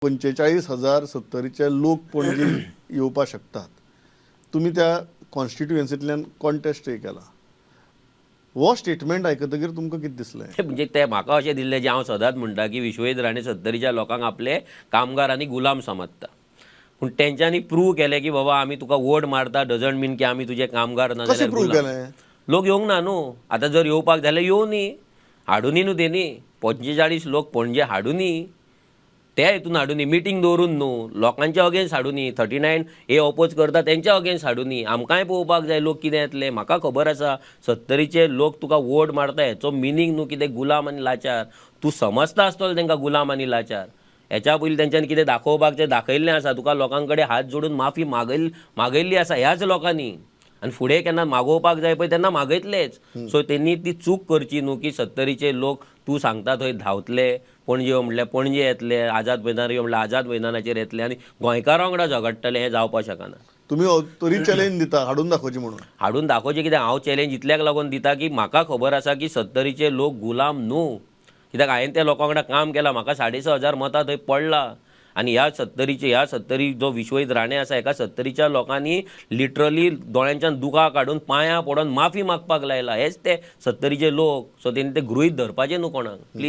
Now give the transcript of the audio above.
45,000 सत्तरीचे लोक पणजे येवपाक शकतात. तुमी त्या कॉन्स्टिट्युएन्सींतल्यान कॉन्टेस्टय केला. हो स्टेटमेंट आयकतकीर तुमकां कितें दिसलें? म्हणजे ते म्हाका अशें दिसलें जें हांव सदांच म्हणटा की विश्वजीत राणे सत्तरीच्या लोकांक आपले कामगार आनी गुलाम समजता, पूण तेंच्यांनी प्रूव केलें की बाबा आमी तुका वोट मारता डजंट मीन की आमी तुजे कामगार ना. कशें प्रूव केलें? लोक येवंक ना न्हू. आतां जर येवपाक जाल्यार येवनी, हाडुनी न्हू तेणी 45 लोक पणजे हाडुनी, ते हितून हाडुनी, मिटींग दवरून न्हू, लोकांच्या अगेन्स्ट हाडुनी, 39A oppose करता तेंच्या अगेन्स्ट हाडुनी. आमकांय पळोवपाक जाय लोक कितें येतले. म्हाका खबर आसा सत्तरीचे लोक तुका वोट मारता हेचो मिनींग न्हू कितें गुलाम आनी लाचार. तूं समजता आसतलो तेंकां गुलाम आनी लाचार. हेच्या पयलीं तेंच्यांनी कितें दाखोवपाक तें दाखयल्लें आसा, तुका लोकां कडेन हात जोडून माफी मागयल्ली आसा ह्याच लोकांनी, आनी फुडें केन्ना मागोवपाक जाय पळय तेन्ना मागयतलेच. सो तेंनी ती चूक करची न्हू की सत्तरीचे लोक तूं सांगता थंय धांवतले, पणजे यो म्हणल्यार पणजे येतले, आझाद मैदानार यो म्हणल्यार आझाद मैदानाचेर येतले आनी गोंयकारां वांगडा झगडटले, हें जावपाक शकना. तुमी तरी चॅलेंज दिता हाडून दाखोवची म्हणून? हाडून दाखोवचें कित्याक हांव चॅलेंज इतल्याक लागून दिता की म्हाका खबर आसा की सत्तरीचे लोक गुलाम न्हू, कित्याक हांवें त्या लोकां वांगडा काम केलां, म्हाका 6,500 मतां थंय पडला. आनी ह्या सत्तरीचे, ह्या सत्तरी जो विश्वजीत राणे आसा हेका सत्तरीच्या लोकांनी लिटरली दोळ्यांच्यान दुकां काडून पांयां पडोन माफी मागपाक लायला. हेच ते सत्तरीचे लोक. सो तेणी ते गृहीत धरपाचें न्हू कोणाक, प्लीज.